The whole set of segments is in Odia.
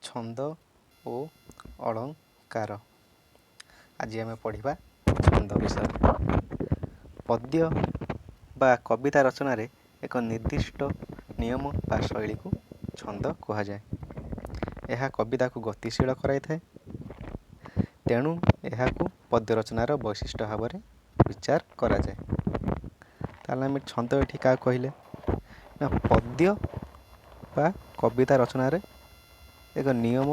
ଛନ୍ଦ ଓ ଅଳଙ୍କାର। ଆଜି ଆମେ ପଢ଼ିବା ଛନ୍ଦ ବିଷୟରେ। ପଦ୍ୟ ବା କବିତା ରଚନାରେ ଏକ ନିର୍ଦ୍ଦିଷ୍ଟ ନିୟମ ବା ଶୈଳୀକୁ ଛନ୍ଦ କୁହାଯାଏ। ଏହା କବିତାକୁ ଗତିଶୀଳ କରାଇଥାଏ, ତେଣୁ ଏହାକୁ ପଦ୍ୟ ରଚନାର ବୈଶିଷ୍ଟ୍ୟ ଭାବରେ ବିଚାର କରାଯାଏ। ତାହେଲେ ଆମେ ଛନ୍ଦ ଏଠି କାହାକୁ କହିଲେ ନା, ପଦ୍ୟ ବା କବିତା ରଚନାରେ ଏକ ନିୟମ,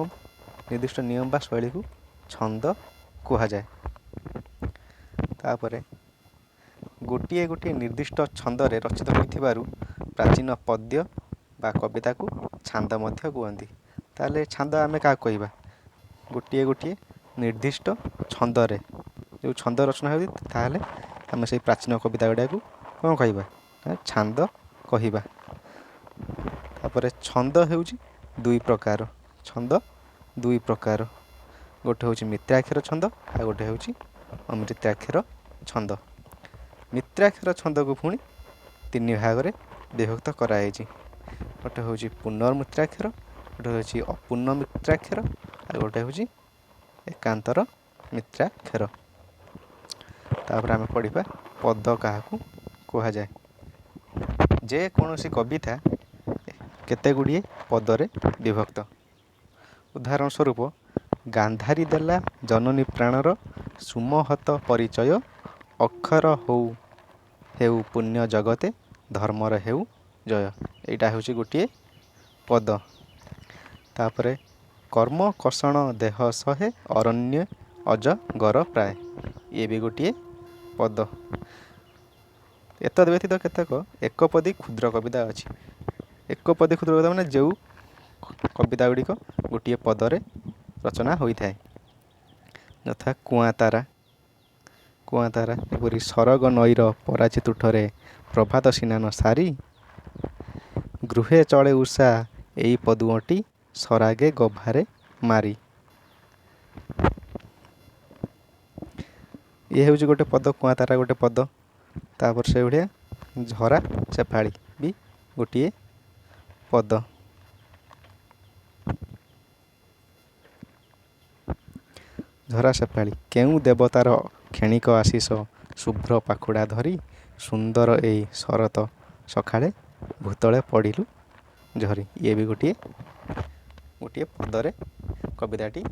ନିର୍ଦ୍ଦିଷ୍ଟ ନିୟମ ବା ଶୈଳୀକୁ ଛନ୍ଦ କୁହାଯାଏ। ତାପରେ ଗୋଟିଏ ଗୋଟିଏ ନିର୍ଦ୍ଦିଷ୍ଟ ଛନ୍ଦରେ ରଚିତ ହୋଇଥିବାରୁ ପ୍ରାଚୀନ ପଦ୍ୟ ବା କବିତାକୁ ଛାନ୍ଦ ମଧ୍ୟ କୁହନ୍ତି। ତାହେଲେ ଛାନ୍ଦ ଆମେ କାହାକୁ କହିବା? ଗୋଟିଏ ଗୋଟିଏ ନିର୍ଦ୍ଦିଷ୍ଟ ଛନ୍ଦରେ ଯେଉଁ ଛନ୍ଦ ରଚନା ହେଉଛି, ତାହେଲେ ଆମେ ସେଇ ପ୍ରାଚୀନ କବିତା ଗୁଡ଼ାକୁ କ'ଣ କହିବା? ଛାନ୍ଦ କହିବା। ତାପରେ ଛନ୍ଦ ହେଉଛି ଦୁଇ ପ୍ରକାର। ଛନ୍ଦ ଦୁଇ ପ୍ରକାର, ଗୋଟେ ହେଉଛି ମିତ୍ରାକ୍ଷର ଛନ୍ଦ ଆଉ ଗୋଟେ ହେଉଛି ଅମିତ୍ରାକ୍ଷର ଛନ୍ଦ। ମିତ୍ରାକ୍ଷର ଛନ୍ଦକୁ ପୁଣି ତିନି ଭାଗରେ ବିଭକ୍ତ କରାଯାଇଛି। ଗୋଟେ ହେଉଛି ପୁନର୍ମିତ୍ରାକ୍ଷର, ଗୋଟେ ହେଉଛି ଅପୂର୍ଣ୍ଣ ମିତ୍ରାକ୍ଷର, ଆଉ ଗୋଟେ ହେଉଛି ଏକାନ୍ତର ମିତ୍ରାକ୍ଷର। ତାପରେ ଆମେ ପଢ଼ିବା ପଦ କାହାକୁ କୁହାଯାଏ। ଯେକୌଣସି କବିତା କେତେ ଗୁଡ଼ିଏ ପଦରେ ବିଭକ୍ତ। ଉଦାହରଣ ସ୍ୱରୂପ, ଗାନ୍ଧାରୀ ଦେଲା ଜନନୀ ପ୍ରାଣର ସୁମହତ ପରିଚୟ, ଅକ୍ଷର ହଉ ହେଉ ପୁଣ୍ୟ ଜଗତେ ଧର୍ମର ହେଉ ଜୟ। ଏଇଟା ହେଉଛି ଗୋଟିଏ ପଦ। ତାପରେ କର୍ମ କଷଣ ଦେହ ସହେ ଅରଣ୍ୟ ଅଜଗର ପ୍ରାୟ, ଇଏ ବି ଗୋଟିଏ ପଦ। ଏତଦ୍ ବ୍ୟତୀତ କେତେକ ଏକପଦୀ କ୍ଷୁଦ୍ର କବିତା ଅଛି। ଏକପଦୀ କ୍ଷୁଦ୍ର କବିତା ମାନେ ଯେଉଁ କବିତା ଗୁଡ଼ିକ ଗୋଟିଏ ପଦରେ ରଚନା ହୋଇଥାଏ, ଯଥା କୁଆଁ ତାରା। କୁଆଁ ତାରା ଏପରି, ସରଗ ନଈର ପରାଚି ତୁଠରେ ପ୍ରଭାତ ସିନାନ ସାରି, ଗୃହେ ଚଳେ ଉଷା ଏଇ ପଦୁଅଁଟି ସରାଗେ ଗଭାରେ ମାରି। ଇଏ ହେଉଛି ଗୋଟେ ପଦ, କୁଆଁ ତାରା ଗୋଟେ ପଦ। ତାପରେ ସେଇଭଳିଆ ଝରା ଶେଫାଳି ବି ଗୋଟିଏ ପଦ। ଝରା ଶେଫାଳି, କେଉଁ ଦେବତାର କ୍ଷଣିକ ଆଶିଷ ଶୁଭ୍ର ପାଖୁଡ଼ା ଧରି, ସୁନ୍ଦର ଏଇ ଶରତ ସକାଳେ ଭୂତଳେ ପଡ଼ିଲୁ ଝରି। ଇଏ ବି ଗୋଟିଏ ଗୋଟିଏ ପଦରେ କବିତାଟି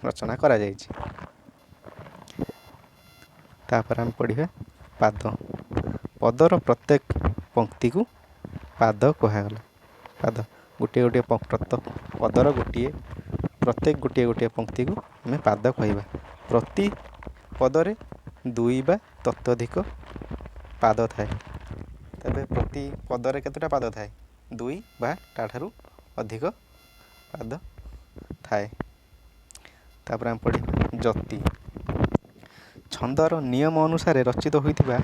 ରଚନା କରାଯାଇଛି। ତାପରେ ଆମେ ପଢ଼ିବା ପାଦ। ପଦର ପ୍ରତ୍ୟେକ ପଙ୍କ୍ତିକୁ ପାଦ କୁହାଗଲା। ପାଦ ଗୋଟିଏ ଗୋଟିଏ ପଦର ଗୋଟିଏ ପ୍ରତ୍ୟେକ ଗୋଟିଏ ଗୋଟିଏ ପଙ୍କ୍ତିକୁ ଆମେ ପାଦ କହିବା। ପ୍ରତି ପଦରେ ଦୁଇ ବା ତତୋଧିକ ପାଦ ଥାଏ। ତେବେ ପ୍ରତି ପଦରେ କେତେଟା ପାଦ ଥାଏ? ଦୁଇ ବା ତା'ଠାରୁ ଅଧିକ ପାଦ ଥାଏ। ତାପରେ ଆମେ ପଢ଼ିବା ଯତି। ଛନ୍ଦର ନିୟମ ଅନୁସାରେ ରଚିତ ହୋଇଥିବା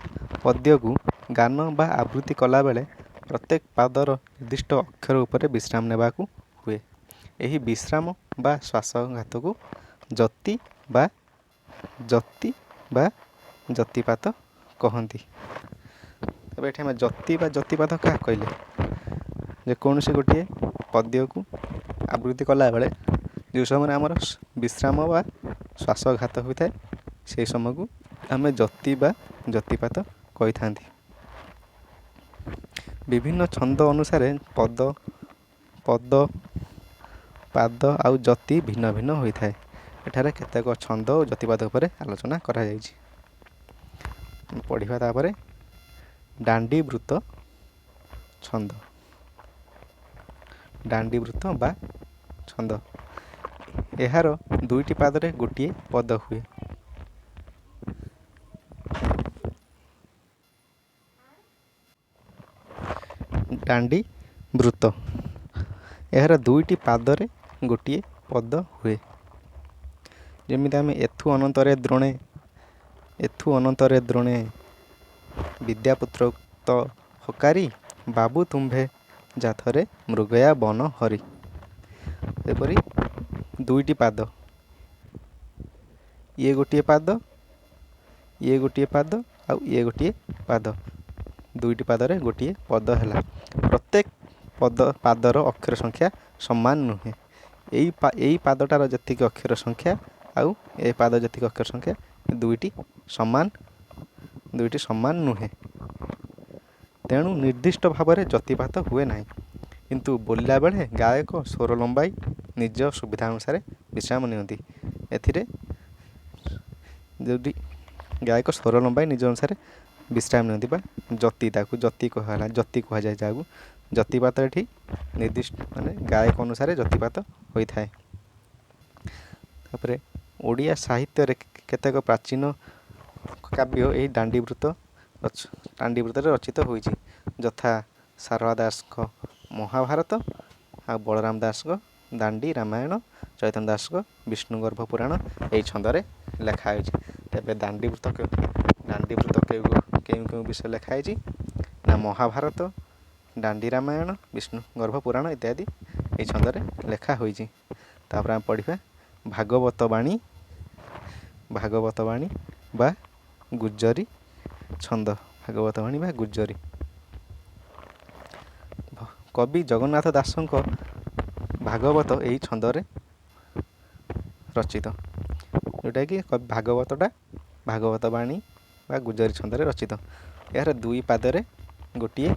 ପଦ୍ୟକୁ ଗାନ ବା ଆବୃତ୍ତି କଲାବେଳେ ପ୍ରତ୍ୟେକ ପାଦର ନିର୍ଦ୍ଦିଷ୍ଟ ଅକ୍ଷର ଉପରେ ବିଶ୍ରାମ ନେବାକୁ ହୁଏ। ଏହି ବିଶ୍ରାମ ବା ଶ୍ୱାସଘାତକୁ ଯତି ବା ଯତି ବା ଯତିପାତ କହନ୍ତି। ତେବେ ଏଠି ଆମେ ଯତି ବା ଯତିପାତ କାହା କହିଲେ? ଯେକୌଣସି ଗୋଟିଏ ପଦ୍ୟକୁ ଆବୃତ୍ତି କଲାବେଳେ ଯେଉଁ ସମୟରେ ଆମର ବିଶ୍ରାମ ବା ଶ୍ୱାସଘାତ ହୋଇଥାଏ, ସେହି ସମୟକୁ ଆମେ ଯତି ବା ଯତିପାତ କହିଥାନ୍ତି। ବିଭିନ୍ନ ଛନ୍ଦ ଅନୁସାରେ ପଦ ପଦ ପାଦ ଆଉ ଯତି ଭିନ୍ନ ଭିନ୍ନ ହୋଇଥାଏ। ଏଠାରେ କେତେକ ଛନ୍ଦ ଓ ଯତିପାତ ଉପରେ ଆଲୋଚନା କରାଯାଇଛି। ପଢ଼ିବା ତାପରେ ଦାଣ୍ଡିବୃତ୍ତ ଛନ୍ଦ। ଦାଣ୍ଡିବୃତ୍ତ ବା ଛନ୍ଦ, ଏହାର ଦୁଇଟି ପାଦରେ ଗୋଟିଏ ପଦ ହୁଏ। ଦାଣ୍ଡି ବୃତ୍ତ, ଏହାର ଦୁଇଟି ପାଦରେ ଗୋଟିଏ ପଦ ହୁଏ। ଯେମିତି ଆମେ ଏଥୁ ଅନନ୍ତରେ ଦ୍ରୋଣେ, ଏଥୁ ଅନନ୍ତରେ ଦ୍ରୋଣେ ବିଦ୍ୟାପୁତ୍ରୋକ୍ତ ହକାରି, ବାବୁ ତୁମ୍ଭେ ଯାଥରେ ମୃଗୟା ବନ ହରି। ଏପରି ଦୁଇଟି ପାଦ, ଇଏ ଗୋଟିଏ ପାଦ, ଇଏ ଗୋଟିଏ ପାଦ ଆଉ ଇଏ ଗୋଟିଏ ପାଦ, ଦୁଇଟି ପାଦରେ ଗୋଟିଏ ପଦ ହେଲା। ପ୍ରତ୍ୟେକ ପଦ ପାଦର ଅକ୍ଷର ସଂଖ୍ୟା ସମାନ ନୁହେଁ। ଏଇ ପାଦଟାର ଯେତିକି ଅକ୍ଷର ସଂଖ୍ୟା ଆଉ ଏ ପାଦ ଯେତିକି ଅକ୍ଷର ସଂଖ୍ୟା ଦୁଇଟି ସମାନ, ଦୁଇଟି ସମାନ ନୁହେଁ। ତେଣୁ ନିର୍ଦ୍ଦିଷ୍ଟ ଭାବରେ ଯତିପାତ ହୁଏ ନାହିଁ। କିନ୍ତୁ ବୋଲିଲା ବେଳେ ଗାୟକ ସ୍ୱର ଲମ୍ବାଇ ନିଜ ସୁବିଧା ଅନୁସାରେ ବିଶ୍ରାମ ନିଅନ୍ତି। ଏଥିରେ ଯଦି ଗାୟକ ସ୍ୱର ଲମ୍ବାଇ ନିଜ ଅନୁସାରେ ବିଶ୍ରାମ ନିଅନ୍ତି ବା ଯତି, ତାକୁ ଯତି କୁହାଗଲା, ଯତି କୁହାଯାଏ ଯାହାକୁ। ଯତିପାତ ଏଠି ନିର୍ଦ୍ଦିଷ୍ଟ ମାନେ ଗାୟକ ଅନୁସାରେ ଯତିପାତ ହୋଇଥାଏ। ତାପରେ ଓଡ଼ିଆ ସାହିତ୍ୟରେ କେତେକ ପ୍ରାଚୀନ କାବ୍ୟ ଏହି ଦାଣ୍ଡିବୃତ୍ତରେ ରଚିତ ହୋଇଛି, ଯଥା ସାରଳା ଦାସଙ୍କ ମହାଭାରତ ଆଉ ବଳରାମ ଦାସଙ୍କ ଦାଣ୍ଡି ରାମାୟଣ, ଚୈତନ୍ୟ ଦାସଙ୍କ ବିଷ୍ଣୁଗର୍ଭ ପୁରାଣ ଏହି ଛନ୍ଦରେ ଲେଖା ହୋଇଛି। ତେବେ ଦାଣ୍ଡିବୃତ୍ତ କେଉଁ କେଉଁ ବିଷୟ ଲେଖା ହେଇଛି ନା ମହାଭାରତ, ଦାଣ୍ଡି ରାମାୟଣ, ବିଷ୍ଣୁଗର୍ଭ ପୁରାଣ ଇତ୍ୟାଦି ଏହି ଛନ୍ଦରେ ଲେଖା ହୋଇଛି। ତାପରେ ଆମେ ପଢ଼ିବା ଭାଗବତ ବାଣୀ, ଭାଗବତ ବାଣୀ ବା ଗୁଜରୀ ଛନ୍ଦ। ଭାଗବତ ବାଣୀ ବା ଗୁଜରୀ କବି ଜଗନ୍ନାଥ ଦାସଙ୍କ ଭାଗବତ ଏହି ଛନ୍ଦରେ ରଚିତ, ଯେଉଁଟାକି ଭାଗବତଟା ଭାଗବତ ବାଣୀ ବା ଗୁଜରୀ ଛନ୍ଦରେ ରଚିତ। ଏହାର ଦୁଇ ପାଦରେ ଗୋଟିଏ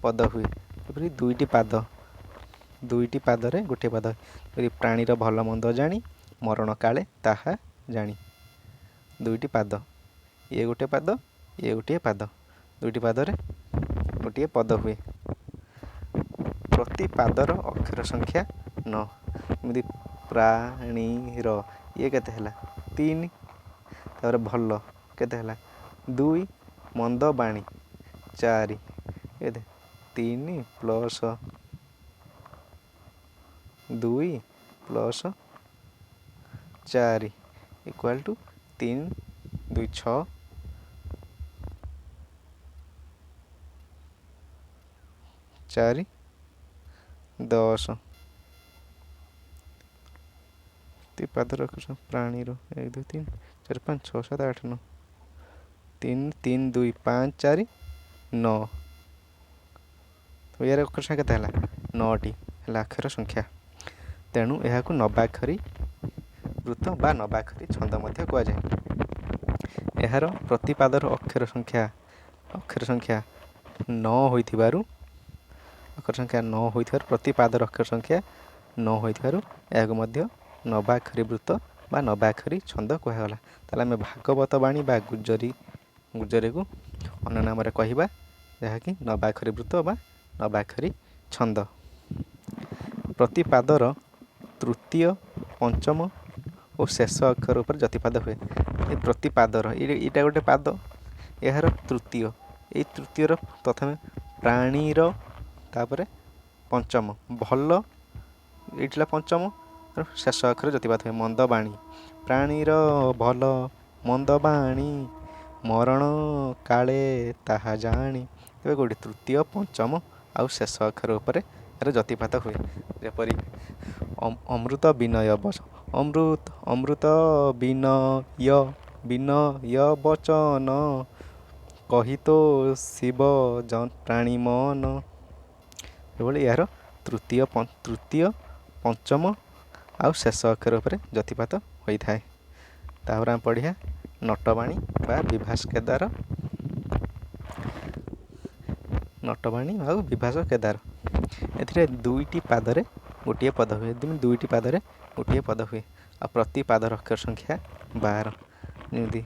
ପଦ ହୁଏ। ଏପରି ଦୁଇଟି ପାଦ, ଦୁଇଟି ପାଦରେ ଗୋଟିଏ ପଦ। ଏପରି ପ୍ରାଣୀର ଭଲ ମନ୍ଦ ଜାଣି ମରଣ କାଳେ ତାହା ଜାଣି। ଦୁଇଟି ପାଦ, ଇଏ ଗୋଟିଏ ପାଦ, ଇଏ ଗୋଟିଏ ପାଦ, ଦୁଇଟି ପାଦରେ ଗୋଟିଏ ପଦ ହୁଏ। ପ୍ରତି ପାଦର ଅକ୍ଷର ସଂଖ୍ୟା 9। ଏମିତି ପ୍ରାଣୀର ଇଏ କେତେ ହେଲା 3, ତାପରେ ଭଲ କେତେ ହେଲା 2, ମନ୍ଦ ବାଣୀ 4, କେତେ 3 ପ୍ଲସ୍ 2 ପ୍ଲସ୍ 4 ଇକ୍ୱାଲ୍ ଟୁ 3 2 6, 4 10। ପାଦର ଅକ୍ଷର ପ୍ରାଣୀର 1 2 3 4 5 6 7 8 9, 3 3 2 5 4 9। ତ ଏହାର ଅକ୍ଷର ସଂଖ୍ୟା କେତେ ହେଲା 9ଟି ହେଲା ଅକ୍ଷର ସଂଖ୍ୟା। ତେଣୁ ଏହାକୁ ନବାକ୍ଷରୀ ବୃତ୍ତ ବା ନବାକ୍ଷରୀ ଛନ୍ଦ ମଧ୍ୟ କୁହାଯାଏ। ଏହାର ପ୍ରତିପାଦର ଅକ୍ଷର ସଂଖ୍ୟା 9 ହୋଇଥିବାରୁ, ଅକ୍ଷର ସଂଖ୍ୟା 9 ହୋଇଥିବାରୁ ପ୍ରତିପାଦର ଅକ୍ଷର ସଂଖ୍ୟା 9 ହୋଇଥିବାରୁ ଏହାକୁ ମଧ୍ୟ ନବାକ୍ଷରୀ ବୃତ୍ତ ବା ନବାକ୍ଷରୀ ଛନ୍ଦ କୁହାଗଲା। ତାହେଲେ ଆମେ ଭାଗବତ ବାଣୀ ବା ଗୁଜରୀକୁ ଅନ୍ୟ ନାମରେ କହିବା, ଯାହାକି ନବାକ୍ଷରୀ ବୃତ୍ତ ବା ନବାକ୍ଷରୀ ଛନ୍ଦ। ପ୍ରତିପାଦର ତୃତୀୟ, ପଞ୍ଚମ ଓ ଶେଷ ଅକ୍ଷର ଉପରେ ଯତିପାଦ ହୁଏ। ଏ ପ୍ରତିପାଦର ଏଇଟା ଗୋଟେ ପାଦ, ଏହାର ତୃତୀୟ, ଏଇ ତୃତୀୟର ପ୍ରଥମେ ପ୍ରାଣୀର, ତାପରେ ପଞ୍ଚମ, ଭଲ ଏଇଠି ହେଲା ପଞ୍ଚମ, ଶେଷ ଅକ୍ଷର ଯତିପାତ ହୁଏ। ମନ୍ଦ ବାଣୀ, ପ୍ରାଣୀର ଭଲ ମନ୍ଦ ବାଣୀ ମରଣ କାଳେ ତାହା ଜାଣି। ତେବେ କେଉଁଠି ତୃତୀୟ, ପଞ୍ଚମ ଆଉ ଶେଷ ଅକ୍ଷର ଉପରେ ଏହାର ଯତିପାତ ହୁଏ। ଯେପରି ଅମୃତ ବିନୟ ବଚ, ଅମୃତ, ଅମୃତ ବିନୟ, ବିନୟ ବଚନ କହି ତୋ ଶିବ ପ୍ରାଣୀ ମନ। ଏଭଳି ଏହାର ତୃତୀୟ, ପଞ୍ଚମ ଆଉ ଶେଷ ଅକ୍ଷର ଉପରେ ଯତିପାତ ହୋଇଥାଏ। ତାପରେ ଆମେ ପଢ଼ିବା ନଟବାଣୀ ବା ବିଭାସ କେଦାର। ନଟବାଣୀ ଆଉ ବିଭାସ କେଦାର, ଏଥିରେ ଦୁଇଟି ପାଦରେ ଗୋଟିଏ ପଦ ହୁଏ। ଯେମିତି ଦୁଇଟି ପାଦରେ ଗୋଟିଏ ପଦ ହୁଏ। ଆଉ ପ୍ରତି ପାଦର ଅକ୍ଷର ସଂଖ୍ୟା 12। ଯେମିତି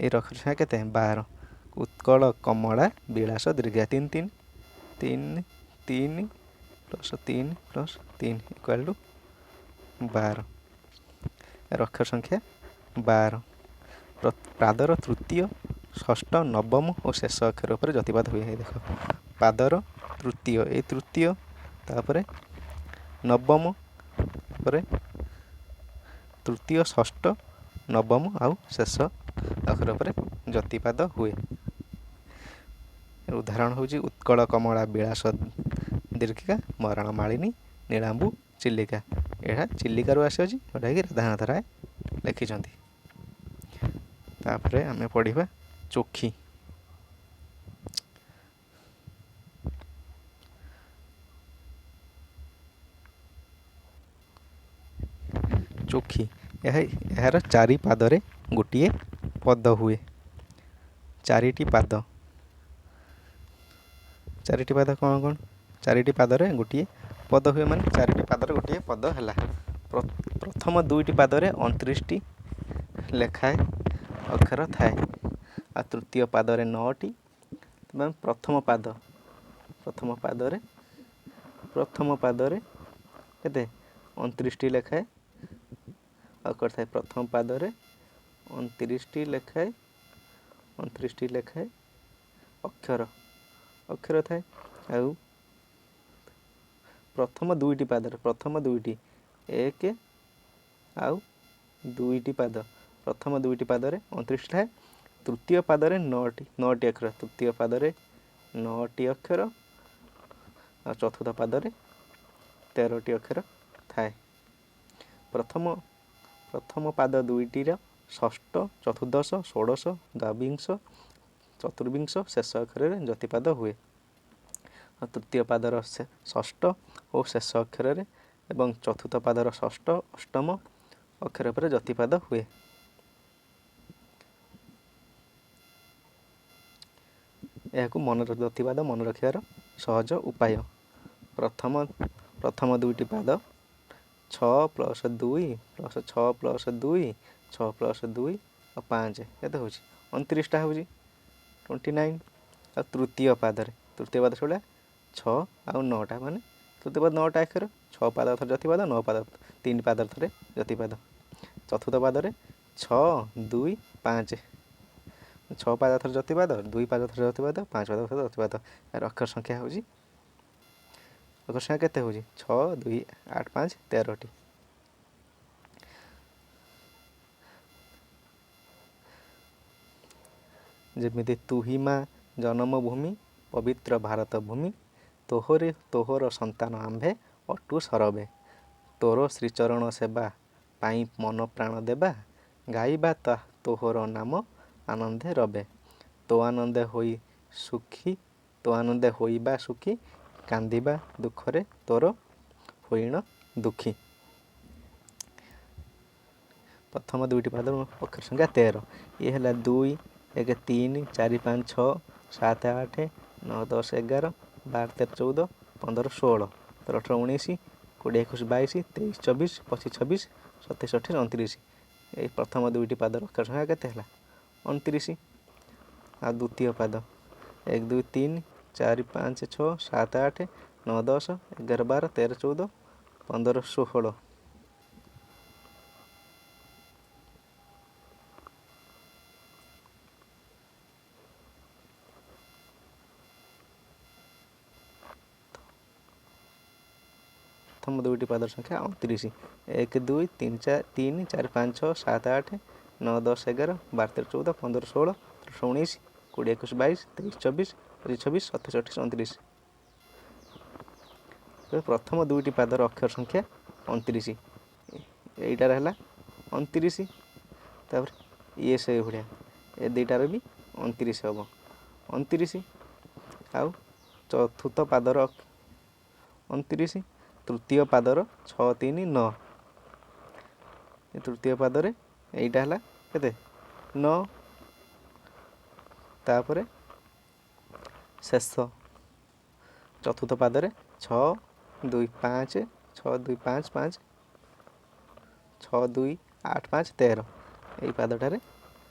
ଏଇ ଅକ୍ଷର ସଂଖ୍ୟା କେତେ 12। ଉତ୍କଳ କମଳା ବିଳାସ ଦୀର୍ଘା, 3 3 3 3 ପ୍ଲସ୍ 3 ପ୍ଲସ୍ 3 ଇକ୍ୱାଲ୍ ଟୁ 12। ଏହାର ଅକ୍ଷର ସଂଖ୍ୟା 12। ପାଦର ତୃତୀୟ, ଷଷ୍ଠ, ନବମ ଓ ଶେଷ ଅକ୍ଷର ଉପରେ ଯତିପାତ ହୁଏ। ଦେଖ ପାଦର ତୃତୀୟ, ଏଇ ତୃତୀୟ, ତାପରେ ନବମ, ତାପରେ ତୃତୀୟ, ଷଷ୍ଠ, ନବମ ଆଉ ଶେଷ ଅକ୍ଷର ଉପରେ ଯତିପାତ ହୁଏ। ଉଦାହରଣ ହେଉଛି ଉତ୍କଳ କମଳା ବିଳାସ ଦୀର୍ଘିକା ମରଣ ମାଳିନୀ ନୀଳାମ୍ବୁ ଚିଲିକା। ଏହା ଚିଲିକାରୁ ଆସିଅଛି, ଯେଉଁଟାକି ରାଧାନାଥ ରାୟ ଲେଖିଛନ୍ତି। ତାପରେ ଆମେ ପଢ଼ିବା ଚୋଖି। ଚୋଖି। ଏହାର 4 ପାଦରେ ଗୋଟିଏ ପଦ ହୁଏ। 4ଟି ପାଦ, 4ଟି ପାଦ କ'ଣ କ'ଣ? 4ଟି ପାଦରେ ଗୋଟିଏ ପଦ ହୁଏ, ମାନେ 4ଟି ପାଦରେ ଗୋଟିଏ ପଦ ହେଲା। ପ୍ରଥମ 2ଟି ପାଦରେ 29ଟି ଲେଖାଏଁ ଅକ୍ଷର ଥାଏ, ଆଉ ତୃତୀୟ ପାଦରେ 9ଟି। ଏବଂ ପ୍ରଥମ ପାଦରେ କେତେ? 29ଟି ଲେଖାଏଁ ଅକ୍ଷର ଥାଏ। ପ୍ରଥମ ପାଦରେ 29ଟି ଲେଖାଏଁ ଅକ୍ଷର ଥାଏ। ଆଉ ପ୍ରଥମ 2ଟି ପାଦରେ, ପ୍ରଥମ 2ଟି, 1 ଆଉ 2ଟି ପାଦ, ପ୍ରଥମ 2ଟି ପାଦରେ 29 ଥାଏ। ତୃତୀୟ ପାଦରେ 9ଟି ଅକ୍ଷର, ତୃତୀୟ ପାଦରେ 9ଟି ଅକ୍ଷର, ଆଉ ଚତୁର୍ଥ ପାଦରେ 13ଟି ଅକ୍ଷର ଥାଏ। ପ୍ରଥମ ପାଦ 2ଟିର ଷଷ୍ଠ, ଚତୁର୍ଦ୍ଦଶ, ଷୋଡ଼ଶ, ଦ୍ୱାବିଂଶ, ଚତୁର୍ବିଂଶ ଶେଷ ଅକ୍ଷରରେ ଯତିପାଦ ହୁଏ। ଆଉ ତୃତୀୟ ପାଦର ଷଷ୍ଠ ଓ ଶେଷ ଅକ୍ଷରରେ ଏବଂ ଚତୁର୍ଥ ପାଦର ଷଷ୍ଠ, ଅଷ୍ଟମ ଅକ୍ଷର ଉପରେ ଯତିପାଦ ହୁଏ। ଏହାକୁ ଯତିପାଦ ମନେ ରଖିବାର ସହଜ ଉପାୟ। ପ୍ରଥମ 2ଟି ପାଦ 6 ପ୍ଲସ୍ 2 ପ୍ଲସ୍ 6 ପ୍ଲସ୍ 2, 6 ପ୍ଲସ୍ 2 ଆଉ 5 କେତେ ହେଉଛି? 29ଟା ହେଉଛି, 29। ଆଉ ତୃତୀୟ ପାଦରେ, ତୃତୀୟ ପାଦ ସେଗୁଡ଼ା 6 ଆଉ 9ଟା, ମାନେ ତୃତୀୟ ପାଦ 9ଟା ଅକ୍ଷର, 6 ପାଦ ଥରେ ଯତିପାଦ, 9 ପାଦ 3 ପାଦରେ ଥରେ ଯତିପାଦ। ଚତୁର୍ଥ ପାଦରେ 6 2 5, 6 ପାଦ ଥରେ ଯତିପାଦ, 2 ପାଦ ଥରେ ଯତିପାଦ, 5 ପାଦ ଥରେ ଯତିପାଦ। ଏହାର ଅକ୍ଷର ସଂଖ୍ୟା ହେଉଛି, ଅକ୍ଷର ସଂଖ୍ୟା କେତେ ହେଉଛି? 6 2 8 5 13ଟି। ଯେମିତି ତୁହି ମା ଜନ୍ମଭୂମି ପବିତ୍ର ଭାରତ ଭୂମି, ତୋହରେ ତୋହର ସନ୍ତାନ ଆମ୍ଭେ ଅଟୁ ସରବେ, ତୋର ଶ୍ରୀଚରଣ ସେବା ପାଇଁ ମନ ପ୍ରାଣ ଦେବା, ଗାଇବା ତୋହର ନାମ ଆନନ୍ଦେ ରବେ, ତୋ ଆନନ୍ଦେ ହୋଇ ସୁଖୀ, ତୋ ଆନନ୍ଦେ ହୋଇବା ସୁଖୀ, କାନ୍ଦିବା ଦୁଃଖରେ ତୋର ହୋଇଣ ଦୁଃଖୀ। ପ୍ରଥମ 2ଟି ପାଦ ଅକ୍ଷର ସଂଖ୍ୟା 13। ଇଏ ହେଲା 2 1 3 4 5 6 7 8 9 10 11 12 13 14 15 16 17 18 19 20 21 22 23 24 25 26 27 28 29। ଏଇ ପ୍ରଥମ 2ଟି ପାଦର ଅକ୍ଷର ସଂଖ୍ୟା କେତେ ହେଲା? 29। ଆଉ ଦ୍ୱିତୀୟ ପାଦ 1 2 3 4 5 6 7 8 9 10 11 12 13 14 15 16। ପ୍ରଥମ 2ଟି ପାଦର ସଂଖ୍ୟା 29। 1 2 3 4 3 4 5 6 7 8 9 10 11 12 13 14 15 16 17 19 20 21 22 23 24 25 26 27 28 29। ତେବେ ପ୍ରଥମ 2ଟି ପାଦର ଅକ୍ଷର ସଂଖ୍ୟା 29। ଏଇଟାର ହେଲା 29। ତାପରେ ଇଏ ସେଇଭଳିଆ, ଏ ଦୁଇଟାର ବି 29 ହେବ, 29। ଆଉ ଚତୁର୍ଥ ପାଦର 29, ତୃତୀୟ ପାଦର 6 3 9। ଏ ତୃତୀୟ ପାଦରେ ଏଇଟା ହେଲା କେତେ? 9। ତାପରେ ଶେଷ ଚତୁର୍ଥ ପାଦରେ 6 2 5, 6 2 5 5, 6 2 8 5 13। ଏଇ ପାଦଟାରେ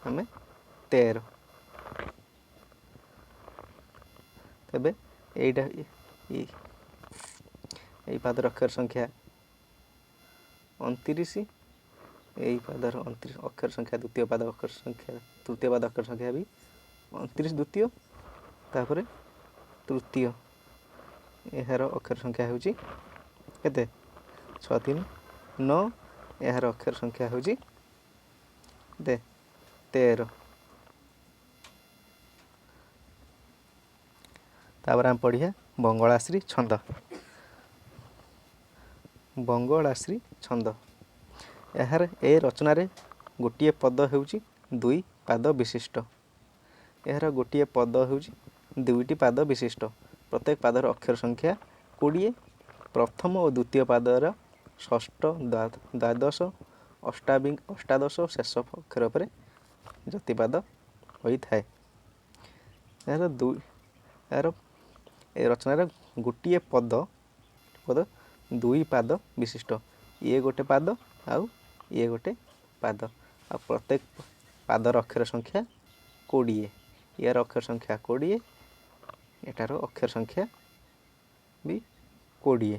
ଆମେ 13। ତେବେ ଏଇଟା ଏଇ ପାଦର ଅକ୍ଷର ସଂଖ୍ୟା 29। ଏଇ ପାଦର 29 ଅକ୍ଷର ସଂଖ୍ୟା, ଦ୍ୱିତୀୟ ପାଦ ଅକ୍ଷର ସଂଖ୍ୟା, ତୃତୀୟ ପାଦ ଅକ୍ଷର ସଂଖ୍ୟା ବି 29 ଦ୍ୱିତୀୟ। ତାପରେ ତୃତୀୟ ଏହାର ଅକ୍ଷର ସଂଖ୍ୟା ହେଉଛି କେତେ? 6 3 9। ଏହାର ଅକ୍ଷର ସଂଖ୍ୟା ହେଉଛି କେତେ? 13। ତାପରେ ଆମେ ପଢ଼ିବା ବଙ୍ଗଳାଶ୍ରୀ ଛନ୍ଦ। ବଙ୍ଗଳାଶ୍ରୀ ଛନ୍ଦ ଏହାର ଏ ରଚନାରେ ଗୋଟିଏ ପଦ ହେଉଛି 2 ପାଦ ବିଶିଷ୍ଟ। ଏହାର ଗୋଟିଏ ପଦ ହେଉଛି 2ଟି ପାଦ ବିଶିଷ୍ଟ। ପ୍ରତ୍ୟେକ ପାଦର ଅକ୍ଷର ସଂଖ୍ୟା 20। ପ୍ରଥମ ଓ ଦ୍ୱିତୀୟ ପାଦର ଷଷ୍ଠ, ଦ୍ୱାଦଶ, ଅଷ୍ଟାଦଶ ଓ ଶେଷ ଅକ୍ଷର ଉପରେ ଯତିପାଦ ହୋଇଥାଏ। ଏହାର ଦୁଇ ଏହାର ଏ ରଚନାର ଗୋଟିଏ ପଦ ଦୁଇ ପାଦ ବିଶିଷ୍ଟ। ଇଏ ଗୋଟେ ପାଦ ଆଉ ଇଏ ଗୋଟେ ପାଦ, ଆଉ ପ୍ରତ୍ୟେକ ପାଦର ଅକ୍ଷର ସଂଖ୍ୟା 20। ୟାର ଅକ୍ଷର ସଂଖ୍ୟା 20, ଏଟାର ଅକ୍ଷର ସଂଖ୍ୟା ବି 20।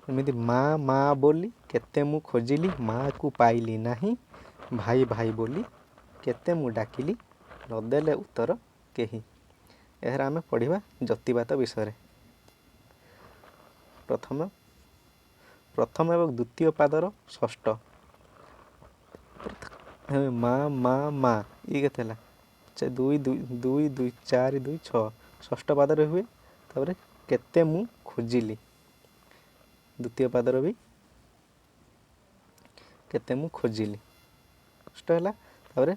ଏମିତି ମା ମା ବୋଲି କେତେ ମୁଁ ଖୋଜିଲି, ମାଆକୁ ପାଇଲି ନାହିଁ, ଭାଇ ଭାଇ ବୋଲି କେତେ ମୁଁ ଡାକିଲି, ନଦେଲେ ଉତ୍ତର କେହି। ଏହାର ଆମେ ପଢ଼ିବା ଯତିପାତ ବିଷୟରେ। ପ୍ରଥମ ଏବଂ ଦ୍ୱିତୀୟ ପାଦର ଷଷ୍ଠ। ମା ମା ମା, ଇଏ କେତେ ହେଲା? 2 2 2 2 4 2 6, ଷଷ୍ଠ ପାଦରେ ହୁଏ। ତାପରେ କେତେ ମୁଁ ଖୋଜିଲି, ଦ୍ୱିତୀୟ ପାଦର ବି କେତେ ମୁଁ ଖୋଜିଲି, ଷଷ୍ଠ ହେଲା। ତାପରେ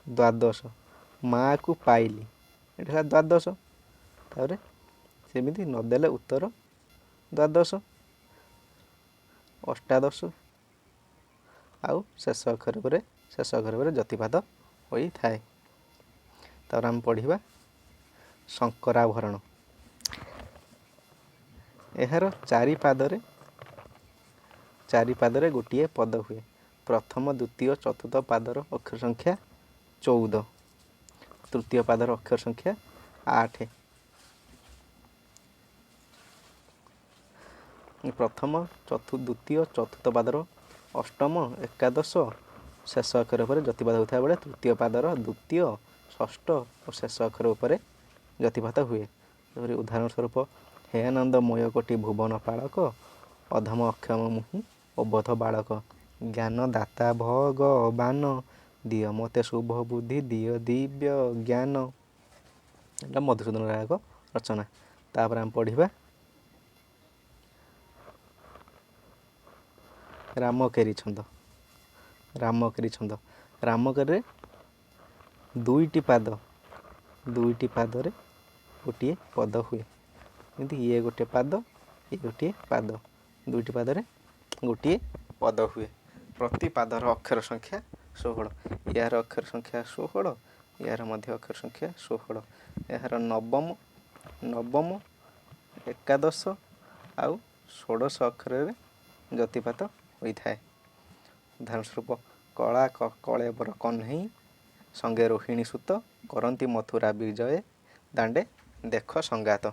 ଦ୍ୱାଦଶ, ମାଆକୁ ପାଇଲି, ଏଠି ହେଲା ଦ୍ୱାଦଶ। ତାପରେ ସେମିତି ନଦେଲେ ଉତ୍ତର ଦ୍ୱାଦଶ, ଅଷ୍ଟାଦଶ ଆଉ ଶେଷ ଅକ୍ଷର ଉପରେ ଯତିପାତ ହୋଇଥାଏ। ତାପରେ ଆମେ ପଢ଼ିବା ଶଙ୍କରାଭରଣ। ଏହାର ଚାରି ପାଦରେ ଗୋଟିଏ ପଦ ହୁଏ। ପ୍ରଥମ, ଦ୍ୱିତୀୟ, ଚତୁର୍ଥ ପାଦର ଅକ୍ଷର ସଂଖ୍ୟା 14, ତୃତୀୟ ପାଦର ଅକ୍ଷର ସଂଖ୍ୟା 8। ପ୍ରଥମ, ଦ୍ୱିତୀୟ, ଚତୁର୍ଥ ପାଦର ଅଷ୍ଟମ, ଏକାଦଶ, ଶେଷ ଅକ୍ଷର ଉପରେ ଯତିପାତ ହେଉଥିବା ବେଳେ ତୃତୀୟ ପାଦର ଦ୍ୱିତୀୟ, ଷଷ୍ଠ ଓ ଶେଷ ଅକ୍ଷର ଉପରେ ଯତିପାତ ହୁଏ। ଯେପରି ଉଦାହରଣ ସ୍ୱରୂପ, ହେ ଆନନ୍ଦମୟ କୋଟି ଭୁବନ ପାଳକ, ଅଧମ ଅକ୍ଷମ ମୁହିଁ ଅବୋଧ ବାଳକ, ଜ୍ଞାନଦାତା ଭଗବାନ, ଦିଅ ମୋତେ ଶୁଭ ବୁଦ୍ଧି, ଦିଅ ଦିବ୍ୟ ଜ୍ଞାନ। ଏଇଟା ମଧୁସୂଦନ ରାୟଙ୍କ ରଚନା। ତାପରେ ଆମେ ପଢ଼ିବା ରାମକେରି ଛନ୍ଦ। ରାମକେରି ଛନ୍ଦ, ରାମକେରିରେ ଦୁଇଟି ପାଦରେ ଗୋଟିଏ ପଦ ହୁଏ। ଯେମିତି ଇଏ ଗୋଟେ ପାଦ, ଇଏ ଗୋଟିଏ ପାଦ, ଦୁଇଟି ପାଦରେ ଗୋଟିଏ ପଦ ହୁଏ। ପ୍ରତି ପାଦର ଅକ୍ଷର ସଂଖ୍ୟା 16। ଏହାର ଅକ୍ଷର ସଂଖ୍ୟା 16, ଏହାର ମଧ୍ୟ ଅକ୍ଷର ସଂଖ୍ୟା 16। ଏହାର ନବମ, ଏକାଦଶ ଆଉ ଷୋଡ଼ଶ ଅକ୍ଷରରେ ଯତିପାତ ହୋଇଥାଏ। ଉଦାହରଣ ସ୍ୱରୂପ, କଳା କଳେବର କହ୍ନେଇ ସଙ୍ଗେ ରୋହିଣୀ ସୁତ, କରନ୍ତି ମଥୁରା ବିଜୟ ଦାଣ୍ଡେ ଦେଖ ସଙ୍ଗାତ।